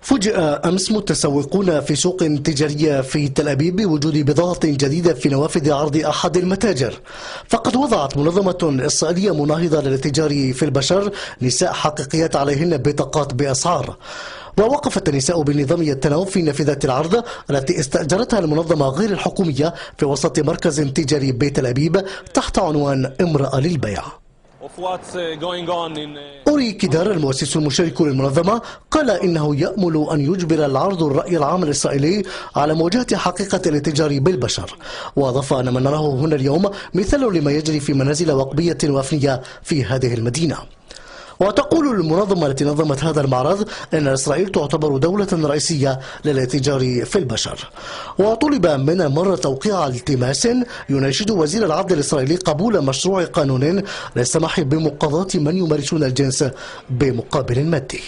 فوجئ أمس متسوقون في سوق تجارية في تل أبيب بوجود بضاعة جديدة في نوافذ عرض أحد المتاجر، فقد وضعت منظمة إسرائيلية مناهضة للاتجار في البشر نساء حقيقيات عليهن بطاقات بأسعار. ووقفت النساء بنظام التناوب في نافذة العرض التي استأجرتها المنظمة غير الحكومية في وسط مركز تجاري بتل أبيب تحت عنوان امرأة للبيع. أوري كيدار المؤسس المشارك للمنظمة قال إنه يأمل أن يجبر العرض الرأي العام الإسرائيلي على مواجهة حقيقة الاتجار بالبشر، وأضاف أن ما نراه هنا اليوم مثال لما يجري في منازل وقبية وأفنية في هذه المدينة. وتقول المنظمة التي نظمت هذا المعرض أن إسرائيل تعتبر دولة رئيسية للاتجار في البشر. وطلب من المرة توقيع التماس يناشد وزير العدل الإسرائيلي قبول مشروع قانون للسماح بمقاضاة من يمارسون الجنس بمقابل مادي.